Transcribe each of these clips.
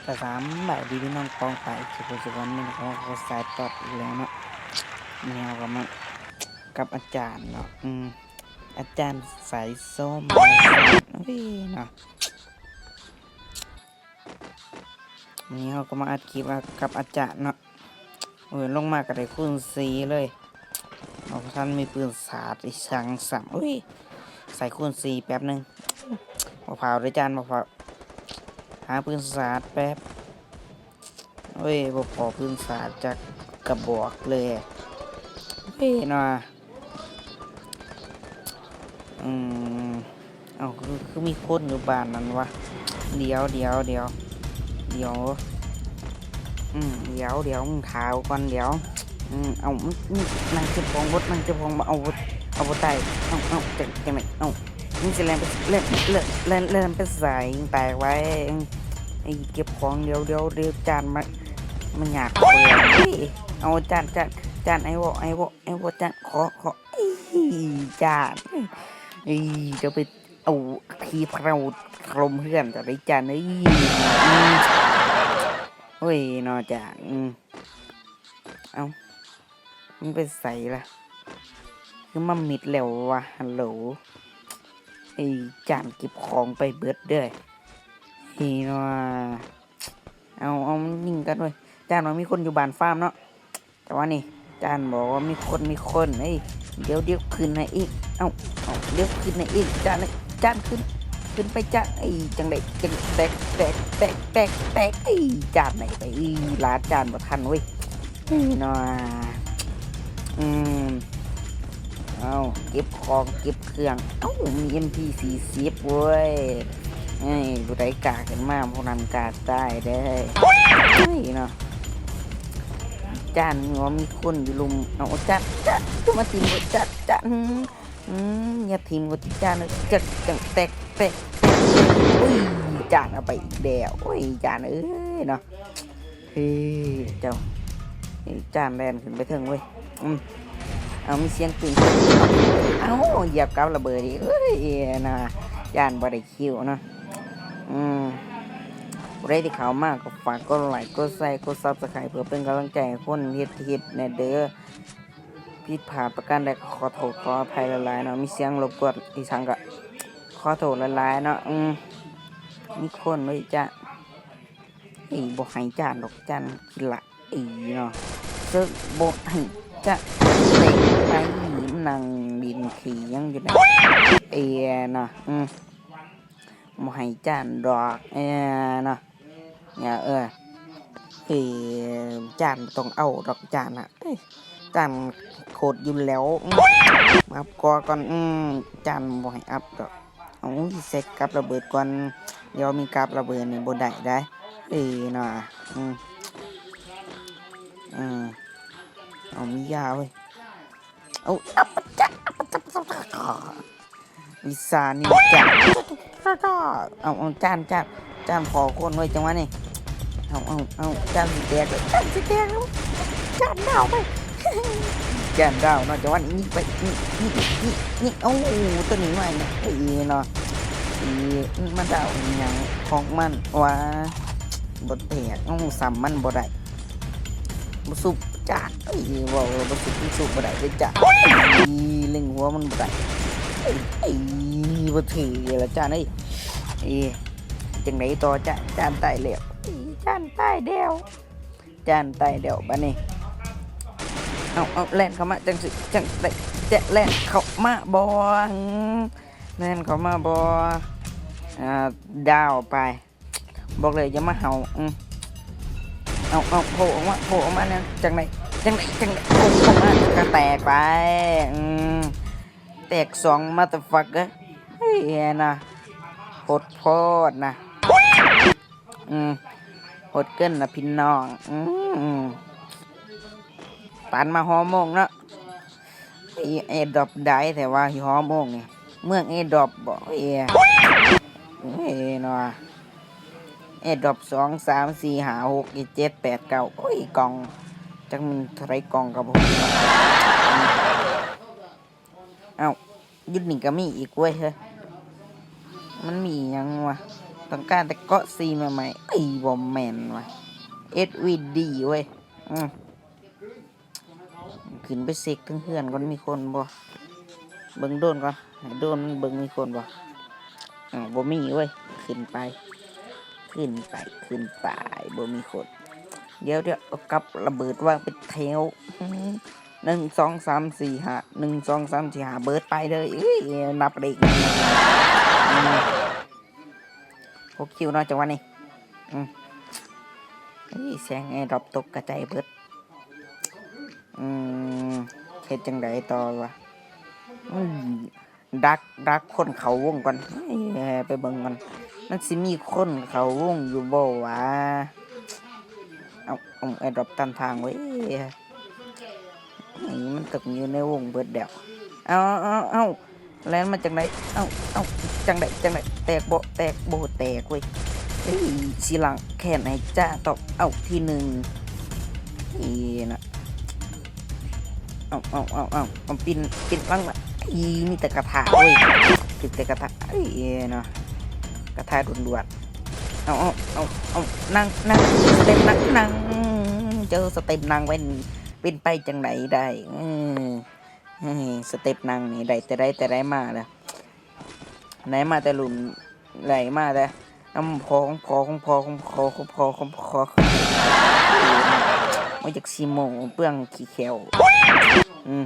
ກະສຳບາຍດີພີ່ນ້ອງປ້ອງປາຍສຸກຄົນສຸກຄົນ ມື້ນີ້ເຮົາກໍສາຍຕອດອີກແລ້ວເນາະ. ມື້ນີ້ເຮົາກໍມາກັບອາຈານເນາະ ອືມ ອາຈານສາຍສົ້ມ ໂອ້ຍເນາະ. ມື້ນີ້ເຮົາກໍມາອັດຄລິບກັບອາຈານເນາະ. ໂອ້ຍ ລົງມາກໍໄດ້ຄູນສີ່ເລີຍ. ບໍ່ທັນມີປືນສາດອີ່ຫຍັງຊ້ຳ. ອຸ້ຍ ໃສ່ຄູນສີ່ແປັບໜຶ່ງ. ບໍ່ຟ້າວເດີຈານ ບໍ່ຟ້າວ. ຫາປືນສາດແປັບ. ໂອ້ຍ ບໍ່ພໍປືນສາດຈັກກະບອກເລີຍ. ເອີຍ ເນາະ. ອືມ ເອົ້າ ຄື ຄືມີຄົນຢູ່ບ້ານນັ້ນວະ. ດຽວ ດຽວ ດຽວ ດຽວ ອືມ ດຽວ ດຽວ ມຶງຖ້າກ່ອນ ດຽວ. ອືມ ເອົ້າ ມຶງ ມຶງນັ່ງເກັບຂອງ ບົດນັ່ງເກັບຂອງ ເອົາ ເອົາ ບໍ່ໄດ້. ເອົ້າ ເອົ້າ ຈັ່ງ ຈັ່ງໃດ ເອົ້າ ມຶງຊິແລ່ນໄປ ແລ່ນ ແລ່ນ ແລ່ນ ແລ່ນໄປໃສ ແຕກໄວ້. ອືມ ໄອ້ເກັບຂອງ ດຽວ ດຽວ ດຽວ ຈານ ມາ ມາຫຍາບເບິ່ງ. ເອີຍ ເອົາ ຈານ ຈານ ຈານ ໄອ້ວໍ ໄອ້ວໍ ໄອ້ວໍ ຈານ ຂໍ ຂໍ ອີ ຈານ ອີ ຈະໄປເອົາທີ່ເຂົາຖົ່ມເຮືອນເຈົ້າໄດ໋ຈານເອີຍ. ໂອ້ຍ ເນາະ ຈານ ອືມ ເອົ້າ ມັນໄປໃສລະ? ຄືມາມິດແລ້ວວະ ຮັລໂຫຼ. ໄອ້ຈານເກັບຂອງໄປເບິດເດີ້ ເອີຍ ເນາະ. ເອົາ ເອົາ ມັນຍິງກັນເວີຍ. ຈານວ່າມີຄົນຢູ່ບ້ານຟາມເນາະ. ແຕ່ວ່ານີ້ ຈານບອກວ່າມີຄົນ ມີຄົນ. ເອີຍ ດຽວ ດຽວຂຶ້ນໃຫ້ອີກ. ເອົ້າ ເອົ້າ ດຽວຂຶ້ນໃຫ້ອີກ. ຈານ ຈານຂຶ້ນ ຂຶ້ນໄປຈານ. ເອີຍ ຈັ່ງໃດ ຈັ່ງແຕກ ແຕກ ແຕກ ແຕກ ແຕກ. ເອີຍ ຈານໄດ້ໄປ. ເອີຍ ລາດຈານບໍ່ທັນເວີຍ. ເອີຍ ເນາະ. ອືມ ເອົາ ເກັບຂອງ ເກັບ ເຄື່ອງ. ເອົ້າ ມີເອັມພີສີ່ສິບເວີຍ. ເອີຍ ຜູ້ໃດກ້າຂຶ້ນມາ ຜູ້ນັ້ນກ້າຕາຍເດີ້. ເອີຍ ເນາະ. ຈານວ່າມີຄົນຢູ່ລຸ່ມ. ເອົາ ຈານ ຈານ ຄືມາຖິ້ມ ຈານ ຈານ ອືມ ຢ່າຖິ້ມ ຈານ ຈານ ຈານ ແຕກ ແຕກ ແຕກ. ໂອ້ຍ ຈານເອົາໄປອີກແລ້ວ. ໂອ້ຍ ຈານເອີຍ ເນາະ. ເອີຍ ເຈົ້າ ເອີຍ ຈານແລ່ນຂຶ້ນໄປເທິງເວີຍ. ອືມ ເອົາ ມີສຽງປຶ້ງ. ເອົ້າ ຢຽບກັບລະເບີດອີກ. ເອີຍ ນະ ຈານບໍ່ໄດ້ຄິວເນາະ. ອືມ ຜູ້ໃດທີ່ເຂົ້າມາກໍຝາກກົດໄລ ກົດແຊ ກົດຊັບສະໄຄຣບ ເພື່ອເປັນກຳລັງໃຈໃຫ້ຄົນເຮັດຄລິບແດ່ເດີ້. ຜິດພາດປະການໃດກໍຂໍໂທດຂໍອະໄພຫຼາຍໆເນາະ. ມີສຽງລົບກວນອີ່ຫຍັງກໍຂໍໂທດຫຼາຍໆເນາະ. ອືມ ມີຄົນເລີຍຈ້າ. ເອີ ບໍ່ໃຫ້ຈານດອກ ຈານຂີ້ຫຼະເອີເນາະ. ເຊິ່ງບໍ່ໃຫ້ຈານເຕະໄປ ນັ່ງຫຼິ້ນຂີ້ຫຍັງຢູ່ໃນເອເນາະ. ອືມ ບໍ່ໃຫ້ຈານດອກ ເອີເນາະ. ເອີ ເອີ ຈານບໍ່ຕ້ອງເອົາດອກ ຈານນະ. ເອີ ຈານໂຄດຢູ່ແລ້ວ. ອືມ ມາອັບກໍກ່ອນ. ອືມ ຈານບໍ່ໃຫ້ອັບດອກ. ເອົາ ຊິໃສ່ກັບລະເບີດກ່ອນ. ດຽວມີກັບລະເບີດນີ້ບໍ່ໄດ້ໄດ໋. ເອີເນາະ. ອືມ ເອີ ເອົາ ມີຢາເວີຍ. ເອົາ ອັບປະຈະ ອັບປະຈະ ວິຊານິນຈາ. ເອົາ ເອົາ ຈານ ຈານ ຈານພໍຄົນເວີຍ ຈັງຫວະນີ້. ເອົາ ເອົາ ເອົາ ຈານຊິແຕກແລ້ວ ຈານຊິແຕກແລ້ວ ຈານດາວໄປ ຈານດາວເນາະ. ຈັງຫວະນີ້ຍິງໄປ ຍິງ ຍິງ ຍິງ ຍິງ. ເອົາ ໂຕນີ້ມາຫຍັງເອີເນາະ. ອີ ມາດາວອີ່ຫຍັງຂອງມັນວະ ບໍ່ແຕກ. ເອົາ ຊ້ຳມັນບໍ່ໄດ້ ບໍ່ຊຸບຈາກ. ເອີ ເວົ້າແລ້ວບໍ່ຊຸບ ມັນຊຸບບໍ່ໄດ້ເດ້ຈາກ. ເອີ ເລັງຫົວມັນບໍ່ໄດ້. ເອີ ເອີ ບໍ່ຖືກລະຈານເອີຍ. ເອີ ຈັ່ງໃດຕໍ່ຈານ ຈານຕາຍແລ້ວ. ເອີ ຈານຕາຍແລ້ວ ຈານຕາຍແລ້ວບາດນີ້. ເອົາ ເອົາ ແລ່ນເຂົ້າມາ ຈັ່ງຊິ ຈັ່ງໄດ້ ຈະແລ່ນເຂົ້າມາບໍ່? ແລ່ນເຂົ້າມາບໍ່? ອ່າ ດາວໄປ. ບອກເລີຍຢ່າມາເຫົ່າ. ອືມ ເອົາ ເອົາ ໂຜອອກມາ ໂຜອອກມາແນວ ຈັ່ງໃດ ຈັ່ງໃດ ຈັ່ງໃດ ໂຜອອກມາກະແຕກໄປ. ອືມ ແຕກສອງ motherfucker. ເຮີ້ຍ ນະ ໂຫດໂພດນະ. ອືມ ໂຫດເກີນນະພີ່ນ້ອງ. ອືມ ຕັນມາຫົວໂມງເນາະ. ອີ ແອດຣອບຫຼາຍແທ້ວ່າ ຢູ່ຫົວໂມງນີ້ ເມືອງແອດຣອບບໍ? ເອີ ເອີເນາະ ແອດຣອບ ສອງ ສາມ ສີ່ ຫ້າ ຫົກ ເຈັດ ແປດ ເກົ້າ ໂອ້ຍ ກ່ອງ ຈັກມັນເທົ່າໃດກ່ອງກໍບໍ່ຮູ້. ເອົ້າ ຢູ່ນີ້ກໍມີອີກເວີຍ ເຮີ້ຍ ມັນມີອີ່ຫຍັງວະ? ຕ້ອງການແຕ່ເກາະສີ່ໃໝ່ໆ. ເອີຍ ບໍ່ແມ່ນວ່າ ເອັສວີດີເວີຍ. ອືມ ຂຶ້ນໄປເຊັກເທິງເຮືອນກ່ອນ ມີຄົນບໍ່? ເບິ່ງໂດຣນກ່ອນ ໃຫ້ໂດຣນມັນເບິ່ງມີຄົນບໍ່. ອ້າວ ບໍ່ມີເວີຍ. ຂຶ້ນໄປ ຂຶ້ນໄປ ຂຶ້ນໄປ ບໍ່ມີຄົນ. ດຽວໆ ເອົາກັບລະເບີດວາງເປັນແຖວ ອືມ ໜຶ່ງ ສອງ ສາມ ສີ່ ຫ້າ ໜຶ່ງ ສອງ ສາມ ສີ່ ຫ້າ ເບີດໄປເລີຍ. ເອີຍ ນັບເລກ ອືມ ຫົກຄິວເນາະ ຈັງຫວະນີ້. ອືມ ເອີຍ ສຽງແອດຣອບຕົກກະຈາຍເບີດ. ອືມ ເຮັດຈັ່ງໃດຕໍ່ວະ? ອືມ ດັກ ດັກຄົນເຂົ້າວົງກ່ອນ. ເອີຍ ໄປເບິ່ງກ່ອນ ມັນຊິມີຄົນເຂົ້າວົງຢູ່ບໍ່ຫວາ? ເອົາ ເອົາ ແອດຣອບຕັນທາງເວີຍ. ນີ້ມັນຕົກຢູ່ໃນວົງເບີດແລ້ວ. ເອົາ ເອົາ ເອົາ ແລ່ນມາຈັ່ງໃດ? ເອົາ ເອົາ ຈັ່ງໃດ ຈັ່ງໃດ? ແຕກບໍ່? ແຕກ ບໍ່ແຕກເວີຍ. ເອີຍ ຊິລ້າງແຄ້ນໃຫ້ຈ້າຕອບ. ເອົາ ທີໜຶ່ງ ນີ້ນະ. ເອົາ ເອົາ ເອົາ ເອົາ ເອົາ ປິ່ນ ປິ່ນຫຼັງລະ. ອີ ມີແຕ່ກະທະເວີຍ ຖືກແຕ່ກະທະ. ເອີຍ ເນາະ ກະທະດ່ວນໆ. ເອົາ ເອົາ ເອົາ ເອົາ ນັ່ງ ນັ່ງ ສະເຕັບນັ່ງ ນັ່ງ ເຈີສະເຕັບນັ່ງໄວ້ ເປັນໄປຈັ່ງໃດໄດ້? ເອີ ເອີ ສະເຕັບນັ່ງນີ້ໄດ້ແຕ່ໃດແຕ່ໃດມາແລ້ວ ໄດ້ມາແຕ່ລຸ້ນ ໄດ້ມາແຕ່ນຳພໍ່ຂອງພໍ່ຂອງພໍ່ຂອງພໍ່ຂອງພໍ່ຂອງພໍ່. ໂອ້ຍ ຈັກຊິໂມ້ ເປືອງຂີ້ແຂ້ວ. ອືມ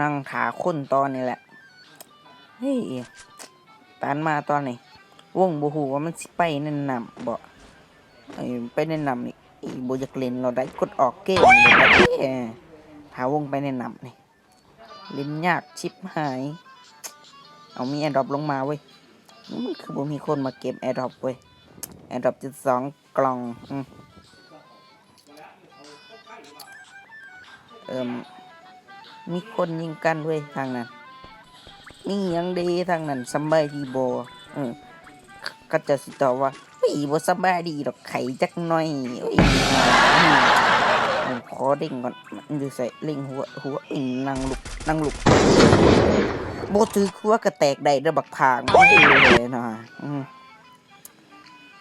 ນັ່ງຖ້າຄົນຕອນນີ້ແຫຼະ. ເຮີ້ຍ ຕັນມາຕອນນີ້ ວົງບໍ່ຮູ້ວ່າມັນຊິໄປໃນນ້ຳບໍ່? ເອີ ໄປໃນນ້ຳນີ້ ອີ ບໍ່ຢາກຫຼິ້ນແລ້ວໄດ໋ ກົດອອກເກມ. ຖ້າວົງໄປໃນນ້ຳນີ້ ຫຼິ້ນຍາກຊິບຫາຍ. ເອົາ ມີແອດຣອບລົງມາເວີຍ. ມັນຄືບໍ່ມີຄົນມາເກັບແອດຣອບເວີຍ. ແອດຣອບເຈັດສອງ ກ່ອງ. ອືມ ເອີມ ມີຄົນຍິງກັນເວີຍທາງນັ້ນ. ມີຫຍັງເດທາງນັ້ນ ສຳບາຍດີບໍ່? ເອີ ເຂົາເຈົ້າຊິຕອບວ່າ ເອີຍ ບໍ່ສຳບາຍດີດອກ ໄຂ້ຈັກໜ້ອຍ. ໂອ້ຍ ຂໍເລັງກ່ອນ ມັນຢູ່ໃສ? ເລັງຫົວ ຫົວ. ເອີຍ ນັ່ງລຸກ ນັ່ງລຸກ. ບໍ່ຖືກຫົວກະແຕກໄດ້ເດີບັກຜາກ. ໂອ້ຍ ເນາະ. ອືມ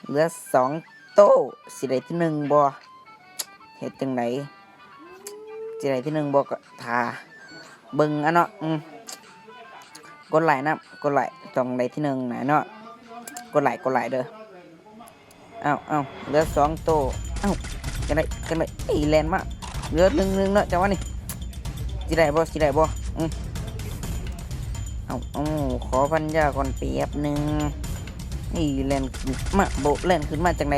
ເຫຼືອສອງໂຕ ຊິໄດ້ທີໜຶ່ງບໍ່? ເຮັດຈັ່ງໃດ ຊິໄດ້ທີໜຶ່ງບໍ່? ກໍຖ້າເບິ່ງອະເນາະ. ອືມ ກົດໄລນຳ ກົດໄລ ຕ້ອງໄດ້ທີໜຶ່ງນະເນາະ. ກົດໄລ ກົດໄລເດີ. ເອົາ ເອົາ ເຫຼືອສອງໂຕ. ເອົາ ຈັ່ງໃດ ຈັ່ງໃດ? ເອີຍ ແລ່ນມາ ເຫຼືອໜຶ່ງໜຶ່ງເນາະ ຈັງຫວະນີ້. ຊິໄດ້ບໍ່ ຊິໄດ້ບໍ່? ອືມ ເອົາ ເອົາ ຂໍພັນຢາກ່ອນແປັບໜຶ່ງ. ນີ້ແລ່ນຂຶ້ນມາ ໂບະ ແລ່ນຂຶ້ນມາຈັ່ງໃດ?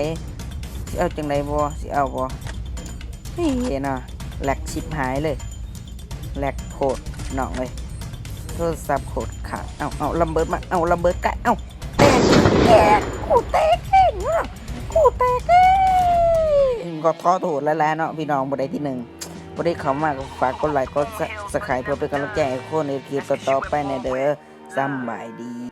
ຊິເອົາຈັ່ງໃດບໍ່? ຊິເອົາບໍ່? ເອີຍ ເນາະ ແລັກຊິບຫາຍເລີຍ ແລັກໂພດນ້ອງເອີຍ ໂທລະສັບໂຄດຄ້າງ. ເອົາ ເອົາ ລະເບີດມາ ເອົາ ລະເບີດກະ ເອົາ ແຕກ ແຕກ ກູແຕກເອງເນາະ ກູແຕກເອງ. ກໍຂໍໂທດຫຼາຍໆເນາະ ພີ່ນ້ອງ ບໍ່ໄດ້ທີໜຶ່ງ ບໍ່ໄດ້ເຂົ້າມາ ກໍຝາກກົດໄລ ກົດຊັບສະໄຄຣບ໌ ເພື່ອເປັນກຳລັງໃຈໃຫ້ຄົນເຮັດຄລິບຕໍ່ໆໄປແດ່ເດີ. ສຳບາຍດີ.